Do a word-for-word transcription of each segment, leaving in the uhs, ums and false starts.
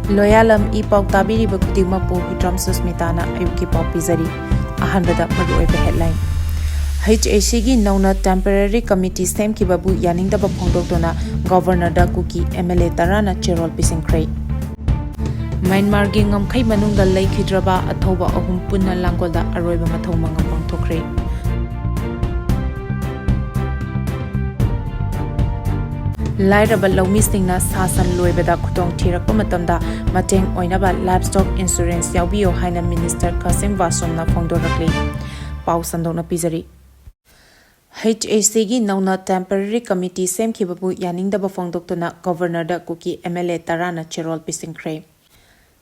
ꯂꯣꯌꯥꯂꯝ E ꯄꯥꯎ ꯇꯥꯕꯤꯔꯤꯕ ꯈꯨꯗꯤꯡꯃꯛꯄꯨ ꯍꯨꯏꯗ꯭ꯔꯥꯝ ꯁꯨꯁꯃꯤꯇꯥꯅ ꯑꯌꯨꯛꯀꯤ ꯄꯥꯎ ꯄꯤꯖꯔꯤ꯫ ꯑꯍꯥꯟꯕꯗ ꯃꯔꯨꯑꯣꯏꯕ headline꯫ H A Cꯒꯤ ꯅꯧꯅ temporary committee ꯁꯦꯝꯈꯤꯕꯕꯨ ꯌꯥꯅꯤꯡꯗꯕ ꯐꯣꯡꯗꯣꯛꯇꯨꯅ Governorꯗ ꯀꯨꯀꯤ M L A ꯇꯔꯥꯅ ꯆꯦꯔꯣꯜ ꯄꯤꯁꯤꯟꯈ꯭ꯔꯦ꯫ ꯃ꯭ꯌꯥꯟꯃꯥꯔꯒꯤ ꯉꯝꯈꯩ ꯃꯅꯨꯡꯗ ꯂꯩꯈꯤꯗ꯭ꯔꯕ ꯑꯊꯧꯕ ꯑꯍꯨꯝ ꯄꯨꯟꯅ ꯂꯥꯡꯒꯣꯜꯗ ꯑꯔꯣꯏꯕ ꯃꯊꯧ ꯃꯉꯝ ꯄꯥꯡꯊꯣꯛꯈ꯭ꯔꯦ꯫ ꯂꯥꯏꯔꯕ ꯂꯧꯃꯤꯁꯤꯡꯅ ꯁꯥ ꯁꯟ ꯂꯣꯏꯕꯗ ꯈꯨꯗꯣꯡ ꯊꯤꯔꯛꯄ ꯃꯇꯝꯗ ꯃꯇꯦꯡ ꯑꯣꯏꯅꯕ livestock insurance ꯌꯥꯎꯕꯤꯌꯨ ꯍꯥꯏꯅ Minister ꯀꯥꯁꯤꯝ ꯕꯥꯁꯣꯝꯅ ꯐꯣꯡꯗꯣꯔꯛꯂꯤ꯫ ꯄꯥꯎ ꯁꯟꯗꯣꯛꯅ ꯄꯤꯖꯔꯤ꯫ H A Cꯒꯤ ꯅꯧꯅ temporary committee ꯁꯦꯝꯈꯤꯕꯕꯨ ꯌꯥꯅꯤꯡꯗꯕ ꯐꯣꯡꯗꯣꯛꯇꯨꯅ Governorꯗ ꯀꯨꯀꯤ M L A ꯇꯔꯥꯅ ꯆꯦꯔꯣꯜ ꯄꯤꯁꯤꯟꯈ꯭ꯔꯦ꯫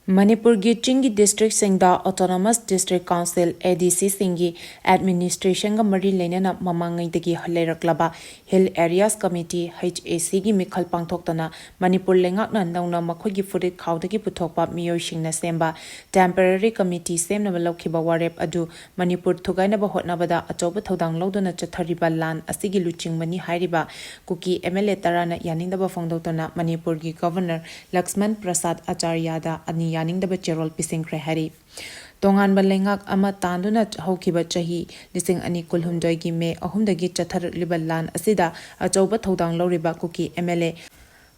ꯃꯅꯤꯄꯨꯔꯒꯤ ꯆꯤꯡꯒꯤ districtꯁꯤꯡꯗ Autonomous District Council, A D Cꯁꯤꯡꯒꯤ administrationꯒ ꯃꯔꯤ ꯂꯩꯅꯅ ꯃꯃꯥꯡꯉꯩꯗꯒꯤ ꯂꯩꯔꯛꯂꯕ Hill Areas Committee, H A Cꯒꯤ ꯃꯤꯈꯜ ꯄꯥꯡꯊꯣꯛꯇꯅ ꯃꯅꯤꯄꯨꯔ ꯂꯩꯉꯥꯛꯅ ꯅꯧꯅ ꯃꯈꯣꯏꯒꯤ ꯐꯨꯔꯤꯠ ꯈꯥꯎꯗꯒꯤ ꯄꯨꯊꯣꯛꯄ ꯃꯤꯑꯣꯏꯁꯤꯡꯅ ꯁꯦꯝꯕ temporary committee ꯁꯦꯝꯅꯕ ꯂꯧꯈꯤꯕ ꯋꯥꯔꯦꯞ ꯑꯗꯨ ꯃꯅꯤꯄꯨꯔ ꯊꯨꯒꯥꯏꯅꯕ ꯍꯣꯠꯅꯕꯗ ꯑꯆꯧꯕ ꯊꯧꯗꯥꯡ ꯂꯧꯗꯨꯅ ꯆꯠꯊꯔꯤꯕ ꯂꯥꯟ ꯑꯁꯤꯒꯤ ꯂꯨꯆꯤꯡꯕꯅꯤ ꯍꯥꯏꯔꯤꯕ ꯀꯨꯀꯤ M L A ꯇꯔꯥꯅ ꯌꯥꯅꯤꯡꯗꯕ ꯐꯣꯡꯗꯣꯛꯇꯨꯅ ꯃꯅꯤꯄꯨꯔꯒꯤ Governor ꯂꯛꯁꯃꯟ ꯄ꯭ꯔꯁꯥꯗ ꯑꯆꯥꯔꯌꯥꯗ ꯑꯅꯤ ꯌꯥꯅꯤꯡꯗꯕ ꯆꯦꯔꯣꯜ ꯄꯤꯁꯤꯟꯈ꯭ꯔꯦ ꯍꯥꯏꯔꯤ꯫ ꯇꯣꯉꯥꯟꯕ ꯂꯩꯉꯥꯛ ꯑꯃ ꯇꯥꯟꯗꯨꯅ ꯍꯧꯈꯤꯕ ꯆꯍꯤ ꯂꯤꯁꯤꯡ ꯑꯅꯤ ꯀꯨꯟꯍꯨꯝꯗꯣꯏꯒꯤ ꯃꯦ ꯑꯍꯨꯝꯗꯒꯤ ꯆꯠꯊꯔꯛꯂꯤꯕ ꯂꯥꯟ ꯑꯁꯤꯗ ꯑꯆꯧꯕ ꯊꯧꯗꯥꯡ ꯂꯧꯔꯤꯕ ꯀꯨꯀꯤ M L A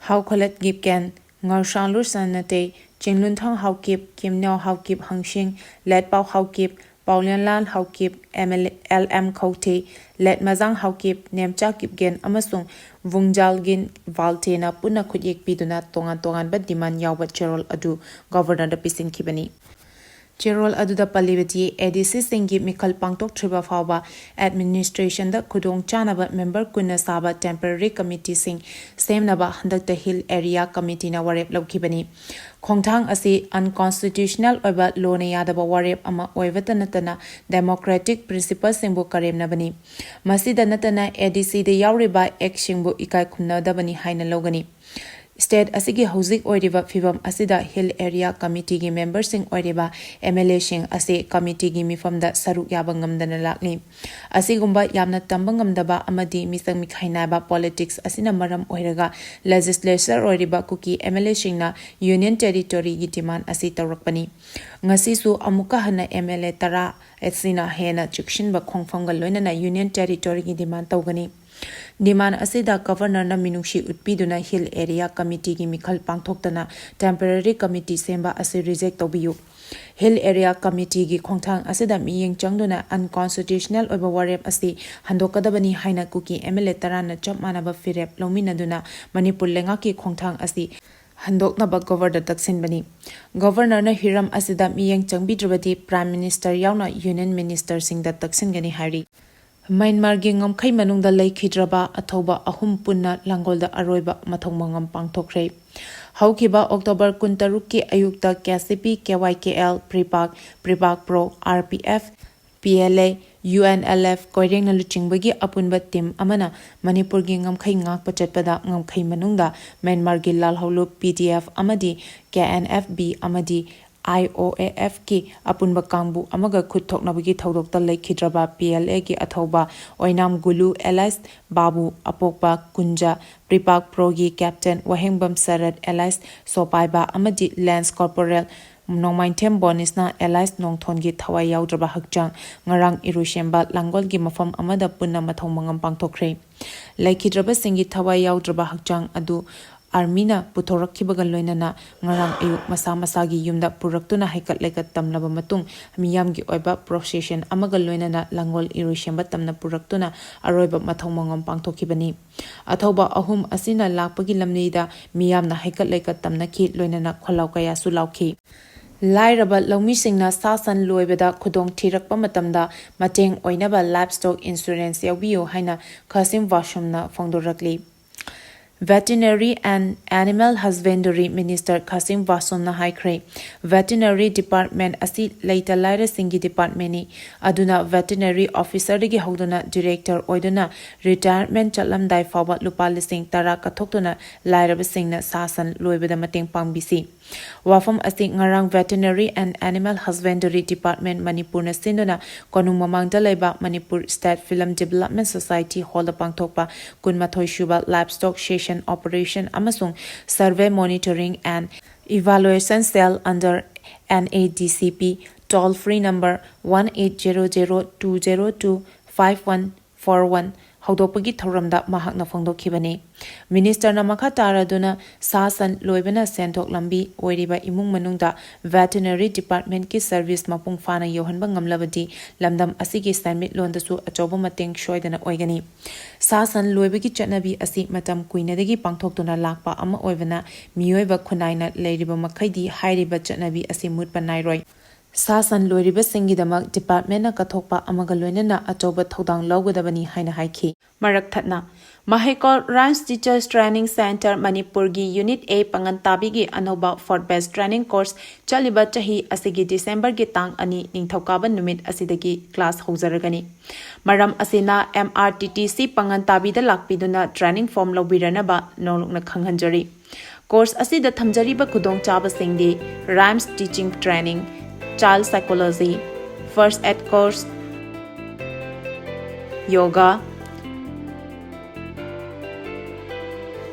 ꯍꯥꯎꯈꯣꯂꯠ ꯒꯤꯞꯀꯦꯟ, ꯉꯥꯔꯁꯥꯡꯂꯨ ꯁꯅꯥꯅꯇꯩ, ꯆꯤꯡꯂꯨꯟꯊꯥꯡ Haokip, ꯀꯤꯝꯅꯥꯎ Haokip ꯍꯪꯁꯤꯡ, ꯂꯦꯠꯄꯥꯎ Haokip, ꯄꯥꯎꯂꯦꯟꯂꯥꯜ Haokip, M L, L M ꯈꯧꯊꯤ, ꯂꯦꯠꯃꯖꯥꯡ Haokip, Nemcha Kipgen ꯑꯃꯁꯨꯡ ꯚꯨꯡꯖꯥꯜꯒꯤꯟ ꯚꯥꯜꯇꯦꯅ ꯄꯨꯟꯅ ꯈꯨꯠꯌꯦꯛ ꯄꯤꯗꯨꯅ ꯇꯣꯉꯥꯟ ꯇꯣꯉꯥꯟꯕ demand ꯌꯥꯎꯕ ꯆꯦꯔꯣꯜ ꯑꯗꯨ Governorꯗ ꯄꯤꯁꯤꯟꯈꯤꯕꯅꯤ꯫ ꯆꯦꯔꯣꯜ ꯑꯗꯨꯗ ꯄꯜꯂꯤꯕꯗꯤ, A D Cꯁꯤꯡꯒꯤ ꯃꯤꯈꯜ ꯄꯥꯡꯊꯣꯛꯇ꯭ꯔꯤꯕ ꯐꯥꯎꯕ administrationꯗ ꯈꯨꯗꯣꯡ ꯆꯥꯅꯕ member ꯀꯨꯟꯅ ꯁꯥꯕ temporary committeeꯁꯤꯡ ꯁꯦꯝꯅꯕ ꯍꯟꯗꯛꯇ Hill Area Committeeꯅ ꯋꯥꯔꯦꯞ ꯂꯧꯈꯤꯕꯅꯤ꯫ ꯈꯣꯡꯊꯥꯡ ꯑꯁꯤ unconstitutional ꯑꯣꯏꯕ, ꯂꯣꯅ ꯌꯥꯗꯕ ꯋꯥꯔꯦꯞ ꯑꯃ ꯑꯣꯏꯕꯇ ꯅꯠꯇꯅ democratic principleꯁꯤꯡꯕꯨ ꯀꯔꯦꯝꯅꯕꯅꯤ꯫ ꯃꯁꯤꯗ ꯅꯠꯇꯅ A D Cꯗ ꯌꯥꯎꯔꯤꯕ actꯁꯤꯡꯕꯨ ꯏꯀꯥꯏ ꯈꯨꯝꯅꯗꯕꯅꯤ ꯍꯥꯏꯅ ꯂꯧꯒꯅꯤ꯫ State ꯑꯁꯤꯒꯤ ꯍꯧꯖꯤꯛ ꯑꯣꯏꯔꯤꯕ ꯐꯤꯕꯝ ꯑꯁꯤꯗ Hill Area Committeeꯒꯤ memberꯁꯤꯡ ꯑꯣꯏꯔꯤꯕ MLAꯁꯤꯡ ꯑꯁꯤ committeeꯒꯤ ꯃꯤꯐꯝꯗ ꯁꯔꯨꯛ ꯌꯥꯕ ꯉꯝꯗꯅ ꯂꯥꯛꯂꯤ꯫ ꯑꯁꯤꯒꯨꯝꯕ ꯌꯥꯝꯅ ꯇꯝꯕ ꯉꯝꯗꯕ ꯑꯃꯗꯤ ꯃꯤꯆꯪ ꯃꯤꯈꯥꯏ ꯅꯥꯏꯕ politics ꯑꯁꯤꯅ ꯃꯔꯝ ꯑꯣꯏꯔꯒ legislature ꯑꯣꯏꯔꯤꯕ ꯀꯨꯀꯤ MLAꯁꯤꯡꯅ Union Territoryꯒꯤ demand ꯑꯁꯤ ꯇꯧꯔꯛꯄꯅꯤ꯫ ꯉꯁꯤꯁꯨ ꯑꯃꯨꯛꯀ ꯍꯟꯅ MLA ꯇꯔꯥ ꯑꯁꯤꯅ ꯍꯦꯟꯅ ꯆꯦꯛꯁꯤꯟꯕ ꯈꯣꯡꯐꯝꯒ ꯂꯣꯏꯅꯅ Union Territoryꯒꯤ demand ꯇꯧꯒꯅꯤ꯫ Demand ꯑꯁꯤꯗ Governorꯅ ꯃꯤꯅꯨꯡꯁꯤ ꯎꯠꯄꯤꯗꯨꯅ Hill Area Committeeꯒꯤ ꯃꯤꯈꯜ ꯄꯥꯡꯊꯣꯛꯇꯅ temporary committee ꯁꯦꯝꯕ ꯑꯁꯤ reject ꯇꯧꯕꯤꯌꯨ꯫ Hill Area Committeeꯒꯤ ꯈꯣꯡꯊꯥꯡ ꯑꯁꯤꯗ ꯃꯤꯠꯌꯦꯡ ꯆꯪꯗꯨꯅ unconstitutional ꯑꯣꯏꯕ ꯋꯥꯔꯦꯞ ꯑꯁꯤ ꯍꯟꯗꯣꯛꯀꯗꯕꯅꯤ ꯍꯥꯏꯅ ꯀꯨꯀꯤ MLA ꯇꯔꯥꯅ ꯆꯞ ꯃꯥꯟꯅꯕ ꯐꯤꯔꯦꯞ ꯂꯧꯃꯤꯟꯅꯗꯨꯅ ꯃꯅꯤꯄꯨꯔ ꯂꯩꯉꯥꯛꯀꯤ ꯈꯣꯡꯊꯥꯡ ꯑꯁꯤ ꯍꯟꯗꯣꯛꯅꯕ Governorꯗ ꯇꯛꯁꯤꯟꯕꯅꯤ꯫ Governorꯅ ꯍꯤꯔꯝ ꯑꯁꯤꯗ ꯃꯤꯠꯌꯦꯡ ꯆꯪꯕꯤꯗ꯭ꯔꯕꯗꯤ Prime Minister ꯌꯥꯎꯅ Union Ministerꯁꯤꯡꯗ ꯇꯛꯁꯤꯟꯒꯅꯤ ꯍꯥꯏꯔꯤ꯫ ꯃ꯭ꯌꯥꯟꯃꯥꯔꯒꯤ ꯉꯝꯈꯩ ꯃꯅꯨꯡꯗ ꯂꯩꯈꯤꯗ꯭ꯔꯕ ꯑꯊꯧꯕ ꯑꯍꯨꯝ ꯄꯨꯟꯅ ꯂꯥꯡꯒꯣꯜꯗ ꯑꯔꯣꯏꯕ ꯃꯊꯧ ꯃꯉꯝ ꯄꯥꯡꯊꯣꯛꯈ꯭ꯔꯦ꯫ ꯍꯧꯈꯤꯕ October ꯀꯨꯟꯇꯔꯨꯛꯀꯤ ꯑꯌꯨꯛꯇ KCP, KYKL, PREPAK, PREPAK Pro, RPF, PLA, UNLF, ꯀꯣꯏꯔꯦꯡꯅ ꯂꯨꯆꯤꯡꯕꯒꯤ ꯑꯄꯨꯟꯕ team ꯑꯃꯅ ꯃꯅꯤꯄꯨꯔꯒꯤ ꯉꯝꯈꯩ ꯉꯥꯛꯄ ꯆꯠꯄꯗ ꯉꯝꯈꯩ ꯃꯅꯨꯡꯗ ꯃ꯭ꯌꯥꯟꯃꯥꯔꯒꯤ ꯂꯥꯜꯍꯧꯂꯨꯞ PDF ꯑꯃꯗꯤ KNFB ꯑꯃꯗꯤ IOAFꯀꯤ ꯑꯄꯨꯟꯕ ꯀꯥꯡꯕꯨ ꯑꯃꯒ ꯈꯨꯠ ꯊꯣꯛꯅꯕꯒꯤ ꯊꯧꯗꯣꯛꯇ ꯂꯩꯈꯤꯗ꯭ꯔꯕ PLAꯒꯤ ꯑꯊꯧꯕ ꯑꯣꯏꯅꯥꯝ ꯒꯨꯂꯨ alias ꯕꯥꯕꯨ, ꯑꯄꯣꯛꯄ ꯀꯨꯟꯖ, PREPAK Proꯒꯤ captain ꯋꯥꯍꯦꯡꯕꯝ ꯁꯔꯠ alias ꯁꯣꯄꯥꯏꯕ ꯑꯃꯗꯤ Lance Corporal ꯅꯣꯡꯃꯥꯏꯊꯦꯝ ꯕꯣꯅꯤꯁꯅ alias ꯅꯣꯡꯊꯣꯟꯒꯤ ꯊꯋꯥꯏ ꯌꯥꯎꯗ꯭ꯔꯕ ꯍꯛꯆꯥꯡ ꯉꯔꯥꯡ ꯏꯔꯣꯏꯁꯦꯝꯕ ꯂꯥꯡꯒꯣꯜꯒꯤ ꯃꯐꯝ ꯑꯃꯗ ꯄꯨꯟꯅ ꯃꯊꯧ ꯃꯉꯝ ꯄꯥꯡꯊꯣꯛꯈ꯭ꯔꯦ꯫ ꯂꯩꯈꯤꯗ꯭ꯔꯕꯁꯤꯡꯒꯤ ꯊꯋꯥꯏ ꯌꯥꯎꯗ꯭ꯔꯕ ꯍꯛꯆꯥꯡ ꯑꯗꯨ Armyꯅ ꯄꯨꯊꯣꯔꯛꯈꯤꯕꯒ ꯂꯣꯏꯅꯅ ꯉꯔꯥꯡ ꯑꯌꯨꯛ ꯃꯁꯥ ꯃꯁꯥꯒꯤ ꯌꯨꯝꯗ ꯄꯨꯔꯛꯇꯨꯅ ꯍꯩꯀꯠ ꯂꯩꯀꯠ ꯇꯝꯂꯕ ꯃꯇꯨꯡ ꯃꯤꯌꯥꯝꯒꯤ ꯑꯣꯏꯕ procession ꯑꯃꯒ ꯂꯣꯏꯅꯅ ꯂꯥꯡꯒꯣꯜ ꯏꯔꯣꯏꯁꯦꯝꯕ ꯇꯝꯅ ꯄꯨꯔꯛꯇꯨꯅ ꯑꯔꯣꯏꯕ ꯃꯊꯧ ꯃꯉꯝ ꯄꯥꯡꯊꯣꯛꯈꯤꯕꯅꯤ꯫ ꯑꯊꯧꯕ ꯑꯍꯨꯝ ꯑꯁꯤꯅ ꯂꯥꯛꯄꯒꯤ ꯂꯝꯕꯤꯗ ꯃꯤꯌꯥꯝꯅ ꯍꯩꯀꯠ ꯂꯩꯀꯠ ꯇꯝꯅꯈꯤ, ꯂꯣꯏꯅꯅ ꯈꯣꯜꯂꯥꯎ ꯀꯌꯥꯁꯨ ꯂꯥꯎꯈꯤ꯫ ꯂꯥꯏꯔꯕ ꯂꯧꯃꯤꯁꯤꯡꯅ ꯁꯥ ꯁꯟ ꯂꯣꯏꯕꯗ ꯈꯨꯗꯣꯡ ꯊꯤꯔꯛꯄ ꯃꯇꯝꯗ ꯃꯇꯦꯡ ꯑꯣꯏꯅꯕ livestock insurance ꯌꯥꯎꯕꯤꯌꯨ ꯍꯥꯏꯅ ꯈꯥꯁꯤꯝ ꯋꯥꯁꯨꯝꯅ ꯐꯣꯡꯗꯣꯔꯛꯂꯤ꯫ Veterinary and Animal Husbandry Minister Khasing Vashonꯅ ꯍꯥꯏꯈ꯭ꯔꯦ, Veterinary Department ꯑꯁꯤ ꯂꯩꯇ ꯂꯥꯏꯔꯁꯤꯡꯒꯤ departmentꯅꯤ, ꯑꯗꯨꯅ veterinary officerꯗꯒꯤ ꯍꯧꯗꯨꯅ director ꯑꯣꯏꯗꯨꯅ retirement ꯆꯠꯂꯝꯗꯥꯏ ꯐꯥꯎꯕ ꯂꯨꯄꯥ ꯂꯤꯁꯤꯡ ꯇꯔꯥ ꯀꯠꯊꯣꯛꯇꯨꯅ ꯂꯥꯏꯔꯕꯁꯤꯡꯅ ꯁꯥ ꯁꯟ ꯂꯣꯏꯕꯗ ꯃꯇꯦꯡ ꯄꯥꯡꯕꯤꯁꯤ꯫ ꯋꯥꯐꯝ ꯑꯁꯤ ꯉꯔꯥꯡ Veterinary and Animal Husbandry Department ꯃꯅꯤꯄꯨꯔꯅ ꯁꯤꯟꯗꯨꯅ ꯀꯣꯅꯨꯡ ꯃꯃꯥꯡꯗ ꯂꯩꯕ Manipur State Film Development Society Hallꯗ ꯄꯥꯡꯊꯣꯛꯄ ꯀꯨꯟꯃꯥꯊꯣꯏ ꯁꯨꯕ Livestock Session Operation ꯑꯃꯁꯨꯡ Survey Monitoring and Evaluation Cell under NADCP toll free number one eight zero zero two zero two five one four one ꯍꯧꯗꯣꯛꯄꯒꯤ ꯊꯧꯔꯝꯗ ꯃꯍꯥꯛꯅ ꯐꯣꯡꯗꯣꯛꯈꯤꯕꯅꯤ꯫ Ministerꯅ ꯃꯈꯥ ꯇꯥꯔꯗꯨꯅ ꯁꯥ ꯁꯟ ꯂꯣꯏꯕꯅ ꯁꯦꯟꯊꯣꯛ ꯂꯝꯕꯤ ꯑꯣꯏꯔꯤꯕ ꯏꯃꯨꯡ ꯃꯅꯨꯡꯗ veterinary departmentꯀꯤ service ꯃꯄꯨꯡ ꯐꯥꯅ ꯌꯧꯍꯟꯕ ꯉꯝꯂꯕꯗꯤ ꯂꯝꯗꯝ ꯑꯁꯤꯒꯤ ꯁꯦꯟꯃꯤꯠꯂꯣꯟꯗꯁꯨ ꯑꯆꯧꯕ ꯃꯇꯦꯡ ꯁꯣꯏꯗꯅ ꯑꯣꯏꯒꯅꯤ꯫ ꯁꯥ ꯁꯟ ꯂꯣꯏꯕꯒꯤ ꯆꯠꯅꯕꯤ ꯑꯁꯤ ꯃꯇꯝ ꯀꯨꯏꯅꯗꯒꯤ ꯄꯥꯡꯊꯣꯛꯇꯨꯅ ꯂꯥꯛꯄ ꯑꯃ ꯑꯣꯏꯕꯅ ꯃꯤꯑꯣꯏꯕ ꯈꯨꯟꯅꯥꯏꯅ ꯂꯩꯔꯤꯕ ꯃꯈꯩꯗꯤ ꯍꯥꯏꯔꯤꯕ ꯆꯠꯅꯕꯤ ꯑꯁꯤ ꯃꯨꯠꯄ ꯅꯥꯏꯔꯣꯏ꯫ ꯁꯥ ꯁꯟ ꯂꯣꯏꯔꯤꯕꯁꯤꯡꯒꯤꯗꯃꯛ departmentꯅ ꯀꯠꯊꯣꯛꯄ ꯑꯃꯒ ꯂꯣꯏꯅꯅ ꯑꯆꯧꯕ ꯊꯧꯗꯥꯡ ꯂꯧꯒꯗꯕꯅꯤ ꯍꯥꯏꯅ ꯍꯥꯏꯈꯤ꯫ ꯃꯔꯛ ꯊꯠꯅ, ꯃꯍꯩꯀꯣꯜ RIMS Teachers Training Centre ꯃꯅꯤꯄꯨꯔꯒꯤ Unit A ꯄꯥꯉꯟ ꯇꯥꯕꯤꯒꯤ ꯑꯅꯧꯕ fourth batch training course ꯆꯠꯂꯤꯕ ꯆꯍꯤ ꯑꯁꯤꯒꯤ Decemberꯒꯤ ꯇꯥꯡ ꯑꯅꯤ ꯅꯤꯡꯊꯧꯀꯥꯕ ꯅꯨꯃꯤꯠ ꯑꯁꯤꯗꯒꯤ class ꯍꯧꯖꯔꯒꯅꯤ꯫ ꯃꯔꯝ ꯑꯁꯤꯅ MRTTC ꯄꯥꯉꯟ ꯇꯥꯕꯤꯗ ꯂꯥꯛꯄꯤꯗꯨꯅ training form ꯂꯧꯕꯤꯔꯅꯕ ꯅꯧꯂꯨꯛꯅ ꯈꯪꯍꯟꯖꯔꯤ꯫ Course ꯑꯁꯤꯗ ꯊꯝꯖꯔꯤꯕ ꯈꯨꯗꯣꯡꯆꯥꯕꯁꯤꯡꯗꯤ RIMS Teaching Training, Child Psychology, First Aid Course, Yoga,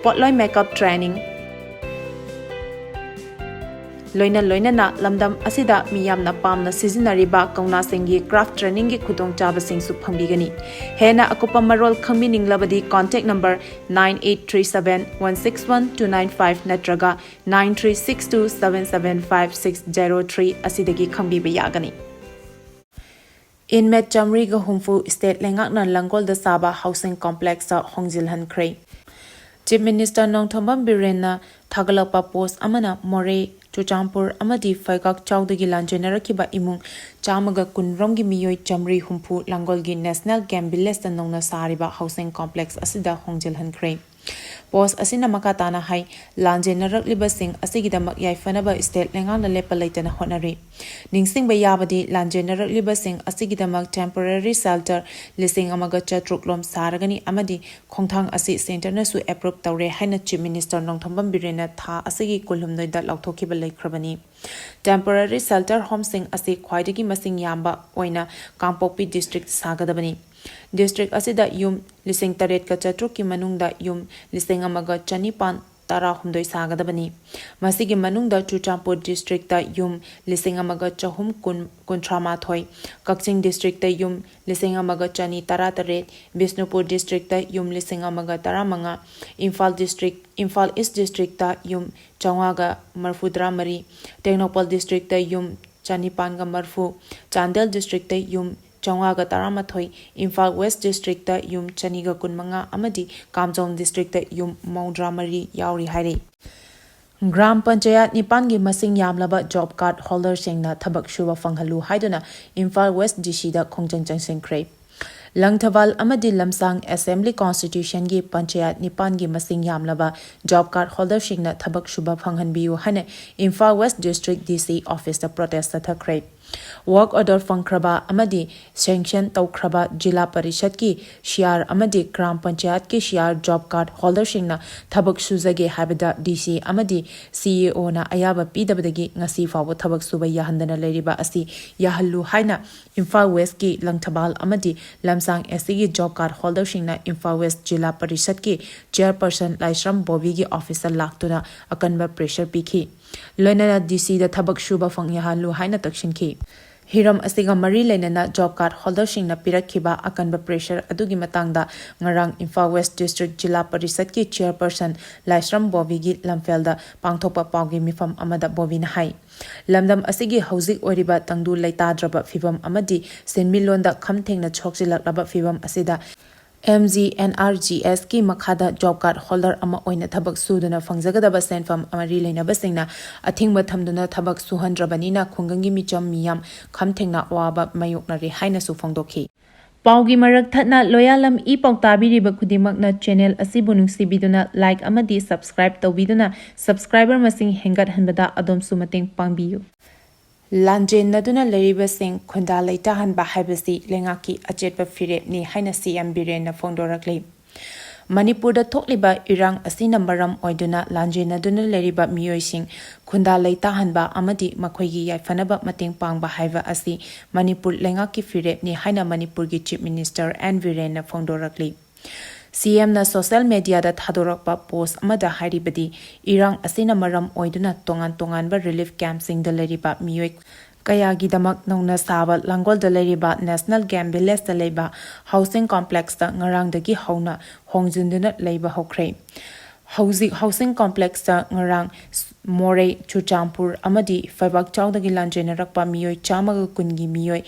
ꯄꯣꯠꯂꯣꯏ makeup training, ꯂꯣꯏꯅ ꯂꯣꯏꯅꯅ ꯂꯝꯗꯝ ꯑꯁꯤꯗ ꯃꯤꯌꯥꯝꯅ ꯄꯥꯝꯅ ꯁꯤꯖꯤꯟꯅꯔꯤꯕ ꯀꯧꯅꯥꯁꯤꯡꯒꯤ craft trainingꯒꯤ ꯈꯨꯗꯣꯡꯆꯥꯕꯁꯤꯡꯁꯨ ꯐꯪꯕꯤꯒꯅꯤ꯫ ꯍꯦꯟꯅ ꯑꯀꯨꯞꯄ ꯃꯔꯣꯜ ꯈꯪꯕꯤꯅꯤꯡꯂꯕꯗꯤ contact number nine eight three seven one six one two nine five ꯅꯠꯇ꯭ꯔꯒ nine three six two seven seven five six zero three ꯑꯁꯤꯗꯒꯤ ꯈꯪꯕꯤꯕ ꯌꯥꯒꯅꯤ꯫ Inmate ꯆꯥꯃꯔꯤꯒ ꯍꯨꯝꯐꯨ state ꯂꯩꯉꯥꯛꯅ ꯂꯥꯡꯒꯣꯜꯗ ꯁꯥꯕ housing complexꯇ ꯍꯣꯡꯖꯤꯜꯍꯟꯈ꯭ꯔꯦ꯫ Chief Minister Nongthombam ꯕꯤꯔꯦꯟꯅ ꯊꯥꯒꯠꯂꯛꯄ post ꯑꯃꯅ ꯃꯣꯔꯦ, ꯆꯨꯔꯆꯥꯟꯄꯨꯔ ꯑꯃꯗꯤ ꯐꯩꯒꯥꯛ ꯆꯥꯎꯗꯒꯤ ꯂꯥꯟꯖꯦꯟꯅꯔꯛꯈꯤꯕ ꯏꯃꯨꯡ ꯆꯥꯝꯃꯒ ꯀꯨꯟ ꯔꯣꯝꯒꯤ ꯃꯤꯑꯣꯏ ꯆꯥꯃꯔꯤ ꯍꯨꯝꯐꯨ ꯂꯥꯡꯒꯣꯜꯒꯤ National Game Villageꯇ ꯅꯧꯅ ꯁꯥꯔꯤꯕ housing complexꯑꯁꯤꯗ ꯍꯣꯡꯖꯤꯜꯍꯟꯈ꯭ꯔꯦ꯫ ꯄꯣꯁ ꯑꯁꯤꯅ ꯃꯈꯥ ꯇꯥꯅ ꯍꯥꯏ, ꯂꯥꯟꯖꯦꯟꯅꯔꯛꯂꯤꯕꯁꯤꯡ ꯑꯁꯤꯒꯤꯗꯃꯛ ꯌꯥꯏꯐꯅꯕ ꯁ꯭ꯇꯦꯠ ꯂꯩꯉꯥꯛꯅ ꯂꯦꯞꯄ ꯂꯩꯇꯅ ꯍꯣꯠꯅꯔꯤ꯫ ꯅꯤꯡꯁꯤꯡꯕ ꯌꯥꯕꯗꯤ, ꯂꯥꯟꯖꯦꯟꯅꯔꯛꯂꯤꯕꯁꯤꯡ ꯑꯁꯤꯒꯤꯗꯃꯛ temporary shelter ꯂꯤꯁꯤꯡ ꯑꯃꯒ ꯆꯥꯇ꯭ꯔꯨꯛ ꯂꯣꯝ ꯁꯥꯔꯒꯅꯤ ꯑꯃꯗꯤ ꯈꯣꯡꯊꯥꯡ ꯑꯁꯤ ꯁꯦꯟꯇꯔꯅꯁꯨ approve ꯇꯧꯔꯦ ꯍꯥꯏꯅ Chief Minister ꯅꯣꯡꯊꯣꯝꯕꯝ ꯕꯤꯔꯦꯟꯅ ꯊꯥ ꯑꯁꯤꯒꯤ ꯀꯨꯟꯍꯨꯝꯗꯣꯏꯗ ꯂꯥꯎꯊꯣꯛꯈꯤꯕ ꯂꯩꯈ꯭ꯔꯕꯅꯤ꯫ Temporary shelter homeꯁꯤꯡ ꯑꯁꯤ ꯈ꯭ꯋꯥꯏꯗꯒꯤ ꯃꯁꯤꯡ ꯌꯥꯝꯕ ꯑꯣꯏꯅ ꯀꯥꯡꯄꯣꯛꯄꯤ district ꯁꯥꯒꯗꯕꯅꯤ꯫ District ꯑꯁꯤꯗ ꯌꯨꯝ ꯂꯤꯁꯤꯡ ꯇꯔꯦꯠꯀ ꯆꯥꯇ꯭ꯔꯨꯛꯀꯤ ꯃꯅꯨꯡꯗ ꯌꯨꯝ ꯂꯤꯁꯤꯡ ꯑꯃꯒ ꯆꯅꯤꯄꯥꯟ ꯇꯔꯥꯍꯨꯝꯗꯣꯏ ꯁꯥꯒꯗꯕꯅꯤ꯫ ꯃꯁꯤꯒꯤ ꯃꯅꯨꯡꯗ ꯆꯨꯔꯆꯥꯟꯄꯨꯔ districtꯇ ꯌꯨꯝ ꯂꯤꯁꯤꯡ ꯑꯃꯒ ꯆꯍꯨꯝ ꯀꯨꯟ, ꯀꯨꯟꯊ꯭ꯔꯥ ꯃꯥꯊꯣꯏ, ꯀꯛꯆꯤꯡ districtꯇ ꯌꯨꯝ ꯂꯤꯁꯤꯡ ꯑꯃꯒ ꯆꯅꯤ ꯇꯔꯥꯇꯔꯦꯠ, ꯕꯤꯁꯅꯨꯄꯨꯔ districtꯇ ꯌꯨꯝ ꯂꯤꯁꯤꯡ ꯑꯃꯒ ꯇꯔꯥꯃꯉꯥ, ꯏꯝꯐꯥꯜ district, ꯏꯝꯐꯥꯜ East districtꯇ ꯌꯨꯝ ꯆꯥꯝꯃꯉꯥꯒ ꯃꯔꯤꯐꯨꯇꯔꯥꯃꯔꯤ, ꯇꯦꯡꯅꯧꯄꯜ districtꯇ ꯌꯨꯝ ꯆꯅꯤꯄꯥꯟꯒ ꯃꯔꯤꯐꯨ, ꯆꯥꯟꯗꯦꯜ districtꯇ ꯌꯨꯝ ꯆꯥꯝꯃꯉꯥꯒ ꯇꯔꯥꯃꯥꯊꯣꯏ, ꯏꯝꯐꯥꯜ West districtꯇ ꯌꯨꯝ ꯆꯅꯤꯒ ꯀꯨꯟꯃꯉꯥ ꯑꯃꯗꯤ ꯀꯥꯝꯖꯣꯡ districtꯇ ꯌꯨꯝ ꯃꯧꯗ꯭ꯔꯥꯃꯔꯤ ꯌꯥꯎꯔꯤ ꯍꯥꯏꯔꯤ꯫ ꯒ꯭ꯔꯥꯝ ꯄꯟꯆꯥꯌꯠ ꯅꯤꯄꯥꯟꯒꯤ ꯃꯁꯤꯡ ꯌꯥꯝꯂꯕ job card holderꯁꯤꯡꯅ ꯊꯕꯛ ꯁꯨꯕ ꯐꯪꯍꯜꯂꯨ ꯍꯥꯏꯗꯨꯅ ꯏꯝꯐꯥꯜ West DCꯗ ꯈꯣꯡꯖꯪ ꯆꯪꯁꯤꯟꯈ꯭ꯔꯦ꯫ ꯂꯪꯊꯕꯥꯜ ꯑꯃꯗꯤ ꯂꯝꯁꯥꯡ Assembly Constituencyꯒꯤ ꯄꯟꯆꯥꯌꯠ ꯅꯤꯄꯥꯟꯒꯤ ꯃꯁꯤꯡ ꯌꯥꯝꯂꯕ job card holderꯁꯤꯡꯅ ꯊꯕꯛ ꯁꯨꯕ ꯐꯪꯍꯟꯕꯤꯌꯨ ꯍꯥꯏꯅ Imphal West District DC officeꯇ protest ꯆꯠꯊꯈ꯭ꯔꯦ꯫ Work order ꯐꯪꯈ꯭ꯔꯕ ꯑꯃꯗꯤ sanction ꯇꯧꯈ꯭ꯔꯕ ꯖꯤꯂꯥ ꯄꯔꯤꯁꯠꯀꯤ CR ꯑꯃꯗꯤ ꯒ꯭ꯔꯥꯝ ꯄꯟꯆꯥꯌꯠꯀꯤ CR job card holderꯁꯤꯡꯅ ꯊꯕꯛ ꯁꯨꯖꯒꯦ ꯍꯥꯏꯕꯗ DC ꯑꯃꯗꯤ CEOꯅ ꯑꯌꯥꯕ ꯄꯤꯗꯕꯗꯒꯤ ꯉꯁꯤ ꯐꯥꯎꯕ ꯊꯕꯛ ꯁꯨꯕ ꯌꯥꯍꯟꯗꯅ ꯂꯩꯔꯤꯕ ꯑꯁꯤ ꯌꯥꯍꯜꯂꯨ ꯍꯥꯏꯅ ꯏꯝꯐꯥꯜ Westꯀꯤ ꯂꯪꯊꯕꯥꯜ ꯑꯃꯗꯤ ꯂꯝꯁꯥꯡ SCꯒꯤ job card holderꯁꯤꯡꯅ ꯏꯝꯐꯥꯜ West ꯖꯤꯂꯥ ꯄꯔꯤꯁꯠꯀꯤ chairperson ꯂꯥꯏꯁ꯭ꯔꯝ ꯕꯣꯕꯤꯒꯤ officeꯇ ꯂꯥꯛꯇꯨꯅ ꯑꯀꯟꯕ pressure ꯄꯤꯈꯤ꯫ ꯂꯣꯏꯅꯅ DCꯗ ꯊꯕꯛ ꯁꯨꯕ ꯐꯪ ꯌꯥꯍꯜꯂꯨ ꯍꯥꯏꯅ ꯇꯛꯁꯤꯟꯈꯤ꯫ ꯍꯤꯔꯝ ꯑꯁꯤꯒ ꯃꯔꯤ ꯂꯩꯅꯅ job card holderꯁꯤꯡꯅ ꯄꯤꯔꯛꯈꯤꯕ ꯑꯀꯟꯕ pressure ꯑꯗꯨꯒꯤ ꯃꯇꯥꯡꯗ ꯉꯔꯥꯡ ꯏꯝꯐꯥꯜ West District ꯖꯤꯂꯥ ꯄꯔꯤꯁꯠꯀꯤ chairperson ꯂꯥꯏꯁ꯭ꯔꯝ ꯕꯣꯕꯤꯒꯤ ꯂꯝꯐꯦꯜꯗ ꯄꯥꯡꯊꯣꯛꯄ ꯄꯥꯎꯒꯤ ꯃꯤꯐꯝ ꯑꯃꯗ ꯕꯣꯕꯤꯅ ꯍꯥꯏ, ꯂꯝꯗꯝ ꯑꯁꯤꯒꯤ ꯍꯧꯖꯤꯛ ꯑꯣꯏꯔꯤꯕ ꯇꯪꯗꯨ ꯂꯩꯇꯥꯗ꯭ꯔꯕ ꯐꯤꯕꯝ ꯑꯃꯗꯤ ꯁꯦꯟꯃꯤꯠꯂꯣꯟꯗ ꯈꯝ ꯊꯦꯡꯅ ꯁꯣꯛꯆꯤꯜꯂꯛꯂꯕ ꯐꯤꯕꯝ ꯑꯁꯤꯗ MGNREGSꯀꯤ ꯃꯈꯥꯗ job card holder ꯑꯃ ꯑꯣꯏꯅ ꯊꯕꯛ ꯁꯨꯗꯨꯅ ꯐꯪꯖꯒꯗꯕ ꯁꯦꯟꯐꯝ ꯃꯔꯤ ꯂꯩꯅꯕꯁꯤꯡꯅ ꯑꯊꯤꯡꯕ ꯊꯝꯗꯨꯅ ꯊꯕꯛ ꯁꯨꯍꯟꯗ꯭ꯔꯕꯅꯤꯅ ꯈꯨꯡꯒꯪꯒꯤ ꯃꯤꯆꯝ ꯃꯤꯌꯥꯝ ꯈꯝ ꯊꯦꯡꯅ ꯑꯋꯥꯕ ꯃꯥꯌꯣꯛꯅꯔꯦ ꯍꯥꯏꯅꯁꯨ ꯐꯣꯡꯗꯣꯛꯈꯤ꯫ ꯄꯥꯎꯒꯤ ꯃꯔꯛ ꯊꯠꯅ ꯂꯣꯌꯥꯂꯝ ꯏ ꯄꯥꯎ ꯇꯥꯕꯤꯔꯤꯕ ꯈꯨꯗꯤꯡꯃꯛꯅ channel ꯑꯁꯤꯕꯨ ꯅꯨꯡꯁꯤꯕꯤꯗꯨꯅ like ꯑꯃꯗꯤ subscribe ꯇꯧꯕꯤꯗꯨꯅ subscriber ꯃꯁꯤꯡ ꯍꯦꯟꯒꯠꯍꯟꯕꯗ ꯑꯗꯣꯝꯁꯨ ꯃꯇꯦꯡ ꯄꯥꯡꯕꯤꯌꯨ꯫ ꯂꯥꯟꯖꯦꯟꯅꯗꯨꯅ ꯂꯩꯔꯤꯕꯁꯤꯡ ꯈꯨꯟꯗꯥ ꯂꯩꯇꯥꯍꯟꯕ ꯍꯥꯏꯕꯁꯤ ꯂꯩꯉꯥꯛꯀꯤ ꯑꯆꯦꯠꯄ ꯐꯤꯔꯦꯞꯅꯤ ꯍꯥꯏꯅ ꯁꯤ ꯑꯦꯝ ꯕꯤꯔꯦꯟꯅ ꯐꯣꯡꯗꯣꯔꯛꯂꯤ꯫ ꯃꯅꯤꯄꯨꯔꯗ ꯊꯣꯛꯂꯤꯕ ꯏꯔꯥꯡ ꯑꯁꯤꯅ ꯃꯔꯝ ꯑꯣꯏꯗꯨꯅ ꯂꯥꯟꯖꯦꯟꯅꯗꯨꯅ ꯂꯩꯔꯤꯕ ꯃꯤꯑꯣꯏꯁꯤꯡ ꯈꯨꯟꯗꯥ ꯂꯩꯇꯥꯍꯟꯕ ꯑꯃꯗꯤ ꯃꯈꯣꯏꯒꯤ ꯌꯥꯏꯐꯅꯕ ꯃꯇꯦꯡ ꯄꯥꯡꯕ ꯍꯥꯏꯕ ꯑꯁꯤ ꯃꯅꯤꯄꯨꯔ ꯂꯩꯉꯥꯛꯀꯤ ꯐꯤꯔꯦꯞꯅꯤ ꯍꯥꯏꯅ ꯃꯅꯤꯄꯨꯔꯒꯤ Chief Minister ꯑꯦꯟ ꯕꯤꯔꯦꯟꯅ ꯐꯣꯡꯗꯣꯔꯛꯂꯤ꯫ ꯁꯤ ꯑꯦꯝꯅ social mediaꯗ ꯊꯥꯗꯣꯔꯛꯄ post ꯑꯃꯗ ꯍꯥꯏꯔꯤꯕꯗꯤ, ꯏꯔꯥꯡ ꯑꯁꯤꯅ ꯃꯔꯝ ꯑꯣꯏꯗꯨꯅ ꯇꯣꯉꯥꯟ ꯇꯣꯉꯥꯟꯕ relief campꯁꯤꯡꯗ ꯂꯩꯔꯤꯕ ꯃꯤꯑꯣꯏ ꯀꯌꯥꯒꯤꯗꯃꯛ ꯅꯧꯅ ꯁꯥꯕ ꯂꯥꯡꯒꯣꯜꯗ ꯂꯩꯔꯤꯕ National Game Villageꯇ ꯂꯩꯕ housing complexꯇ ꯉꯔꯥꯡꯗꯒꯤ ꯍꯧꯅ ꯍꯣꯡꯖꯤꯟꯗꯨꯅ ꯂꯩꯕ ꯍꯧꯈ꯭ꯔꯦ꯫ ꯍꯧꯖꯤꯛ housing complexꯇ ꯉꯔꯥꯡ ꯃꯣꯔꯦ, ꯆꯨꯔꯆꯥꯟꯄꯨꯔ ꯑꯃꯗꯤ ꯐꯩꯕꯥꯛꯆꯥꯎꯗꯒꯤ ꯂꯥꯟꯖꯦꯟꯅꯔꯛꯄ ꯃꯤꯑꯣꯏ ꯆꯥꯝꯃꯒ ꯀꯨꯟꯒꯤ ꯃꯤꯑꯣꯏ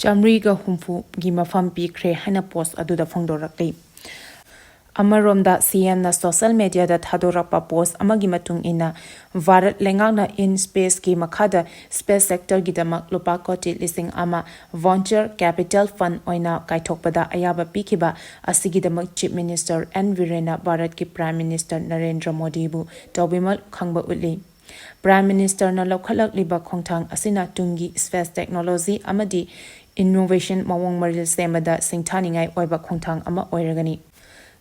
ꯆꯥꯃꯔꯤꯒ ꯍꯨꯝꯐꯨꯒꯤ ꯃꯐꯝ ꯄꯤꯈ꯭ꯔꯦ ꯍꯥꯏꯅ post ꯑꯗꯨꯗ ꯐꯣꯡꯗꯣꯔꯛꯂꯤ꯫ ꯑꯃꯔꯣꯝꯗ, ꯁꯤ ꯑꯦꯝꯅ social mediaꯗ ꯊꯥꯗꯣꯔꯛꯄ post ꯑꯃꯒꯤ ꯃꯇꯨꯡ ꯏꯟꯅ, ꯚꯥꯔꯠ ꯂꯩꯉꯥꯛꯅ InSpaceꯀꯤ ꯃꯈꯥꯗ space sectorꯒꯤꯗꯃꯛ ꯂꯨꯄꯥ ꯀꯣꯇꯤ ꯂꯤꯁꯤꯡ ꯑꯃ venture capital fund ꯑꯣꯏꯅ ꯀꯥꯏꯊꯣꯛꯄꯗ ꯑꯌꯥꯕ ꯄꯤꯈꯤꯕ ꯑꯁꯤꯒꯤꯗꯃꯛ Chief Minister ꯑꯦꯟ ꯕꯤꯔꯦꯟꯅ ꯚꯥꯔꯠꯀꯤ Prime Minister ꯅꯔꯦꯟꯗ꯭ꯔ ꯃꯣꯗꯤꯕꯨ ꯇꯧꯕꯤꯃꯜ ꯈꯪꯕ ꯎꯠꯂꯤ꯫ Prime Ministerꯅ ꯂꯧꯈꯠꯂꯛꯂꯤꯕ ꯈꯣꯡꯊꯥꯡ ꯑꯁꯤꯅ ꯇꯨꯡꯒꯤ space technology ꯑꯃꯗꯤ innovation ꯃꯑꯣꯡ ꯃꯔꯤꯜ ꯁꯦꯝꯕꯗ ꯁꯤꯡꯊꯥꯅꯤꯡꯉꯥꯏ ꯑꯣꯏꯕ ꯈꯣꯡꯊꯥꯡ ꯑꯃ ꯑꯣꯏꯔꯒꯅꯤ꯫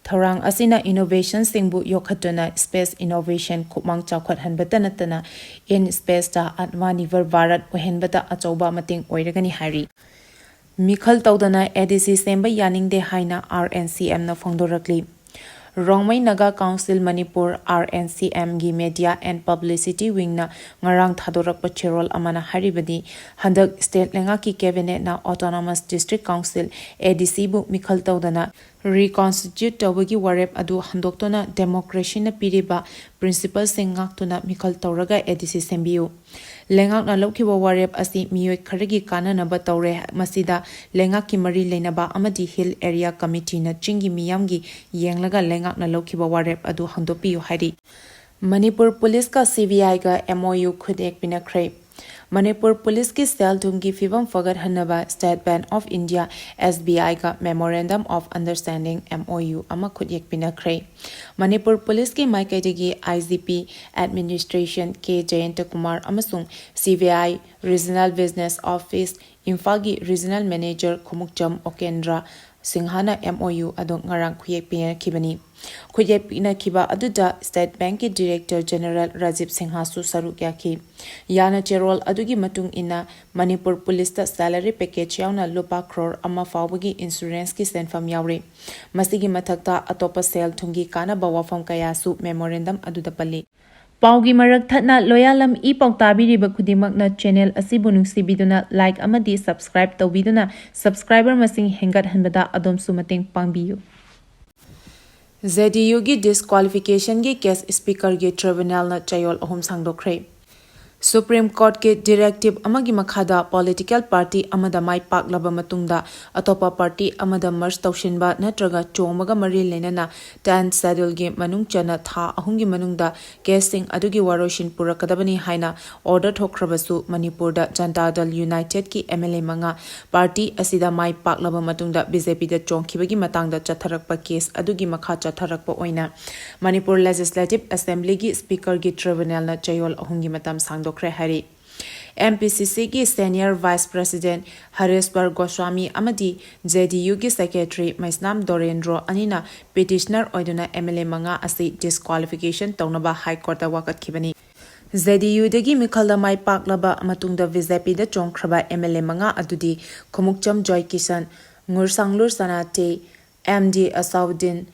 ꯊꯧꯔꯥꯡ ꯑꯁꯤꯅ innovationꯁꯤꯡꯕꯨ ꯌꯣꯛꯈꯠꯇꯨꯅ space innovation ꯈꯨꯃꯥꯡ ꯆꯥꯎꯈꯠꯍꯟꯕꯇ ꯅꯠꯇꯅ InSpaceꯇ Atmanirbhar Bharat ꯑꯣꯏꯍꯟꯕꯗ ꯑꯆꯧꯕ ꯃꯇꯦꯡ ꯑꯣꯏꯔꯒꯅꯤ ꯍꯥꯏꯔꯤ꯫ ꯃꯤꯈꯜ ꯇꯧꯗꯅ ADC ꯁꯦꯝꯕ ꯌꯥꯅꯤꯡꯗꯦ ꯍꯥꯏꯅ RNCMꯅ ꯐꯣꯡꯗꯣꯔꯛꯂꯤ꯫ Rongmei Naga Council Manipur, RNCMꯒꯤ Media and Publicity Wingꯅ ꯉꯔꯥꯡ ꯊꯥꯗꯣꯔꯛꯄ ꯆꯦꯔꯣꯜ ꯑꯃꯅ ꯍꯥꯏꯔꯤꯕꯗꯤ, ꯍꯟꯗꯛ state ꯂꯩꯉꯥꯛꯀꯤ cabinetꯅ Autonomous District Council, ADCꯕꯨ ꯃꯤꯈꯜ ꯇꯧꯗꯅ reconstitute ꯇꯧꯕꯒꯤ ꯋꯥꯔꯦꯞ ꯑꯗꯨ ꯍꯟꯗꯣꯛꯇꯨꯅ democracyꯅ ꯄꯤꯔꯤꯕ principleꯁꯤꯡ ꯉꯥꯛꯇꯨꯅ ꯃꯤꯈꯜ ꯇꯧꯔꯒ ADC ꯁꯦꯝꯕꯤꯌꯨ꯫ ꯂꯩꯉꯥꯛꯅ ꯂꯧꯈꯤꯕ ꯋꯥꯔꯦꯞ ꯑꯁꯤ ꯃꯤꯑꯣꯏ ꯈꯔꯒꯤ ꯀꯥꯟꯅꯅꯕ ꯇꯧꯔꯦ꯫ ꯃꯁꯤꯗ ꯂꯩꯉꯥꯛꯀꯤ ꯃꯔꯤ ꯂꯩꯅꯕ ꯑꯃꯗꯤ Hill Area Committeeꯅ ꯆꯤꯡꯒꯤ ꯃꯤꯌꯥꯝꯒꯤ ꯌꯦꯡꯂꯒ ꯂꯩꯉꯥꯛꯅ ꯂꯧꯈꯤꯕ ꯋꯥꯔꯦꯞ ꯑꯗꯨ ꯍꯟꯗꯣꯛꯄꯤꯌꯨ ꯍꯥꯏꯔꯤ꯫ ꯃꯅꯤꯄꯨꯔ ꯄꯨꯂꯤꯁꯀ CBIꯒ MOU ꯈꯨꯠꯌꯦꯛ ꯄꯤꯅꯈ꯭ꯔꯦ꯫ ꯃꯅꯤꯄꯨꯔ ꯄꯨꯂꯤꯁꯀꯤ ꯁꯦꯜ ꯊꯨꯝꯒꯤ ꯐꯤꯕꯝ ꯐꯒꯠꯍꯟꯅꯕ State Bank of India, S B I ꯒ Memorandum of Understanding, M O U, ꯑꯃ ꯈꯨꯠꯌꯦꯛ ꯄꯤꯅꯈ꯭ꯔꯦ꯫ ꯃꯅꯤꯄꯨꯔ ꯄꯨꯂꯤꯁꯀꯤ ꯃꯥꯏꯀꯩꯗꯒꯤ I G P Administration K Jayantakumar ꯑꯃꯁꯨꯡ C B I Regional Business Office ꯏꯝꯐꯥꯜꯒꯤ Regional Manager ꯈꯨꯃꯨꯛꯆꯝ ꯑꯣꯀꯦꯟꯗ꯭ꯔ ꯁꯤꯡꯍꯅ M O U ꯑꯗꯨ ꯉꯔꯥꯡ ꯈꯨꯠꯌꯦꯛ ꯄꯤꯅꯈꯤꯕꯅꯤ꯫ ꯈꯨꯠꯌꯦꯛ ꯄꯤꯅꯈꯤꯕ ꯑꯗꯨꯗ State Bank ꯀꯤ Director General ꯔꯥꯖꯤꯕ ꯁꯤꯡꯍꯁꯨ ꯁꯔꯨꯛ ꯌꯥꯈꯤ꯫ ꯌꯥꯅ ꯆꯦꯔꯣꯜ ꯑꯗꯨꯒꯤ ꯃꯇꯨꯡ ꯏꯟꯅ, ꯃꯅꯤꯄꯨꯔ ꯄꯨꯂꯤꯁꯇ salary package ꯌꯥꯎꯅ ꯂꯨꯄꯥ ꯀ꯭ꯔꯣꯔ ꯑꯃ ꯐꯥꯎꯕꯒꯤ insurance ꯀꯤ ꯁꯦꯟꯐꯝ ꯌꯥꯎꯔꯤ꯫ ꯃꯁꯤꯒꯤ ꯃꯊꯛꯇ ꯑꯇꯣꯞꯄ ꯁꯦꯜ ꯊꯨꯝꯒꯤ ꯀꯥꯟꯅꯕ ꯋꯥꯐꯝ ꯀꯌꯥꯁꯨ memorandum ꯑꯗꯨꯗ ꯄꯜꯂꯤ꯫ ꯄꯥꯎꯒꯤ ꯃꯔꯛ ꯊꯠꯅ ꯂꯣꯌꯥꯂꯝ ꯏ ꯄꯥꯎ ꯇꯥꯕꯤꯔꯤꯕ ꯈꯨꯗꯤꯡꯃꯛꯅ channel ꯑꯁꯤꯕꯨ ꯅꯨꯡꯁꯤꯕꯤꯗꯨꯅ like ꯑꯃꯗꯤ subscribe ꯇꯧꯕꯤꯗꯨꯅ subscriber ꯃꯁꯤꯡ ꯍꯦꯟꯒꯠꯍꯟꯕꯗ ꯑꯗꯣꯝꯁꯨ ꯃꯇꯦꯡ ꯄꯥꯡꯕꯤꯌꯨ꯫ J D U ꯒꯤ disqualification ꯒꯤ case Speaker ꯒꯤ tribunal ꯅ ꯆꯌꯣꯜ ꯑꯍꯨꯝ ꯁꯥꯡꯗꯣꯛꯈ꯭ꯔꯦ꯫ Supreme Court ꯀꯤ directive ꯑꯃꯒꯤ ꯃꯈꯥꯗ political party ꯑꯃꯗ ꯃꯥꯏ ꯄꯥꯛꯂꯕ ꯃꯇꯨꯡꯗ ꯑꯇꯣꯞꯄ party ꯑꯃꯗ merge ꯇꯧꯁꯤꯟꯕ ꯅꯠꯇ꯭ꯔꯒ ꯆꯣꯡꯕꯒ ꯃꯔꯤ ꯂꯩꯅꯅ tenth Schedule ꯒꯤ ꯃꯅꯨꯡ ꯆꯟꯅ ꯊꯥ ꯑꯍꯨꯝꯒꯤ ꯃꯅꯨꯡꯗ case ꯁꯤꯡ ꯑꯗꯨꯒꯤ ꯋꯥꯔꯣꯏꯁꯤꯟ ꯄꯨꯔꯛꯀꯗꯕꯅꯤ ꯍꯥꯏꯅ order ꯊꯣꯛꯈ꯭ꯔꯕꯁꯨ, ꯃꯅꯤꯄꯨꯔꯗ ꯖꯟꯇꯥ ꯗꯜ United ꯀꯤ M L A ꯃꯉꯥ party ꯑꯁꯤꯗ ꯃꯥꯏ ꯄꯥꯛꯂꯕ ꯃꯇꯨꯡꯗ B J P ꯗ ꯆꯣꯡꯈꯤꯕꯒꯤ ꯃꯇꯥꯡꯗ ꯆꯠꯊꯔꯛꯄ case ꯑꯗꯨꯒꯤ ꯃꯈꯥ ꯆꯠꯊꯔꯛꯄ ꯑꯣꯏꯅ ꯃꯅꯤꯄꯨꯔ Legislative Assembly ꯒꯤ Speaker ꯒꯤ tribunal ꯅ ꯆꯌꯣꯜ ꯑꯍꯨꯝꯒꯤ ꯃꯇꯝ ꯁꯥꯡꯗꯣꯛꯈ꯭ꯔꯦ ꯍꯥꯏꯔꯤ꯫ M P C C ꯒꯤ Senior Vice President ꯍꯔꯦꯁ꯭ꯋꯔ ꯒꯣꯁ꯭ꯋꯥꯃꯤ ꯑꯃꯗꯤ J D U ꯒꯤ Secretary ꯃꯩꯁꯅꯥꯝ ꯗꯣꯔꯦꯟꯗ꯭ꯔꯣ ꯑꯅꯤꯅ petitioner ꯑꯣꯏꯗꯨꯅ M L A ꯃꯉꯥ ꯑꯁꯤ disqualification ꯇꯧꯅꯕ High Court ꯇ ꯋꯥꯀꯠꯈꯤꯕꯅꯤ꯫ J D U ꯗꯒꯤ ꯃꯤꯈꯜꯗ ꯃꯥꯏ ꯄꯥꯛꯂꯕ ꯃꯇꯨꯡꯗ B J P the ꯆꯣꯡꯈ꯭ꯔꯕ M L A ꯃꯉꯥ ꯑꯗꯨꯗꯤ ꯈꯨꯃꯨꯛꯆꯝ ꯖꯣꯏꯀꯤꯁꯟ, ꯉꯨꯔꯁꯥꯡꯂꯨꯔ ꯁꯅꯥꯇꯦ, M D ꯑꯁꯥꯎꯗꯤꯟ,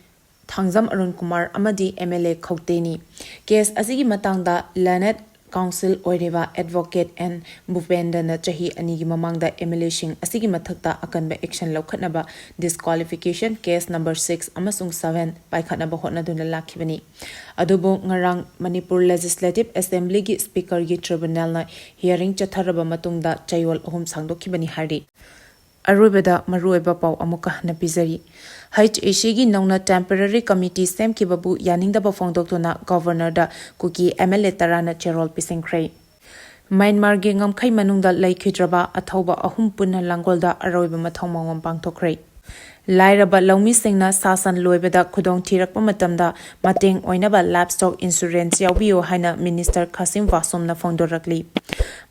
ꯊꯥꯡꯖꯝ ꯑꯔꯨꯟ ꯀꯨꯃꯥꯔ ꯑꯃꯗꯤ M L A ꯈꯧꯇꯦꯅꯤ꯫ Case ꯑꯁꯤꯒꯤ ꯃꯇꯥꯡꯗ Learned Counsel ꯑꯣꯏꯔꯤꯕ Advocate N ꯚꯨꯄꯦꯟꯗ꯭ꯔꯅ ꯆꯍꯤ ꯑꯅꯤꯒꯤ ꯃꯃꯥꯡꯗ M L A ꯁꯤꯡ ꯑꯁꯤꯒꯤ ꯃꯊꯛꯇ ꯑꯀꯟꯕ action ꯂꯧꯈꯠꯅꯕ disqualification case number six ꯑꯃꯁꯨꯡ seven ꯄꯥꯏꯈꯠꯅꯕ ꯍꯣꯠꯅꯗꯨꯅ ꯂꯥꯛꯈꯤꯕꯅꯤ꯫ ꯑꯗꯨꯕꯨ ꯉꯔꯥꯡ ꯃꯅꯤꯄꯨꯔ Legislative Assembly ꯒꯤ Speaker ꯒꯤ tribunal ꯅ hearing ꯆꯠꯊꯔꯕ ꯃꯇꯨꯡꯗ ꯆꯌꯣꯜ ꯑꯍꯨꯝ ꯁꯥꯡꯗꯣꯛꯈꯤꯕꯅꯤ ꯍꯥꯏꯔꯤ꯫ ꯑꯔꯣꯏꯕꯗ ꯃꯔꯨꯑꯣꯏꯕ ꯄꯥꯎ ꯑꯃꯨꯛꯀ ꯍꯟꯅ ꯄꯤꯖꯔꯤ꯫ H A C ꯒꯤ ꯅꯧꯅ temporary committee ꯁꯦꯝꯈꯤꯕꯕꯨ ꯌꯥꯅꯤꯡꯗꯕ ꯐꯣꯡꯗꯣꯛꯇꯨꯅ Governor the Kuki M L A ꯇꯔꯥꯅ ꯆꯦꯔꯣꯜ ꯄꯤꯁꯤꯟꯈ꯭ꯔꯦ꯫ ꯃ꯭ꯌꯥꯟꯃꯥꯔꯒꯤ ꯉꯝꯈꯩ ꯃꯅꯨꯡꯗ ꯂꯩꯈꯤꯗ꯭ꯔꯕ ꯑꯊꯧꯕ ꯑꯍꯨꯝ ꯄꯨꯟꯅ ꯂꯥꯡꯒꯣꯜꯗ ꯑꯔꯣꯏꯕ ꯃꯊꯧ ꯃꯉꯣꯝ ꯄꯥꯡꯊꯣꯛꯈ꯭ꯔꯦ꯫ ꯂꯥꯏꯔꯕ ꯂꯧꯃꯤꯁꯤꯡꯅ ꯁꯥ ꯁꯟ ꯂꯣꯏꯕꯗ ꯈꯨꯗꯣꯡ ꯊꯤꯔꯛꯄ ꯃꯇꯝꯗ ꯃꯇꯦꯡ ꯑꯣꯏꯅꯕ ꯂꯥꯏꯞ ꯁ꯭ꯇꯣꯛ ꯏꯟꯁꯨꯔꯦꯟꯁ ꯌꯥꯎꯕꯤꯌꯨ ꯍꯥꯏꯅ ꯃꯤꯅꯤꯁꯇꯔ ꯈꯥꯁꯤꯝ ꯐꯥꯁꯣꯝꯅ ꯐꯣꯡꯗꯣꯔꯛꯂꯤ꯫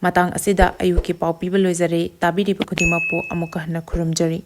ꯃꯇꯥꯡ ꯑꯁꯤꯗ ꯑꯌꯨꯛꯀꯤ ꯄꯥꯎ ꯄꯤꯕ ꯂꯣꯏꯖꯔꯦ꯫ ꯇꯥꯕꯤꯔꯤꯕ ꯈꯨꯗꯤꯡꯃꯛꯄꯨ ꯑꯃꯨꯛꯀ ꯍꯟꯅ ꯈꯨꯔꯨꯝꯖꯔꯤ꯫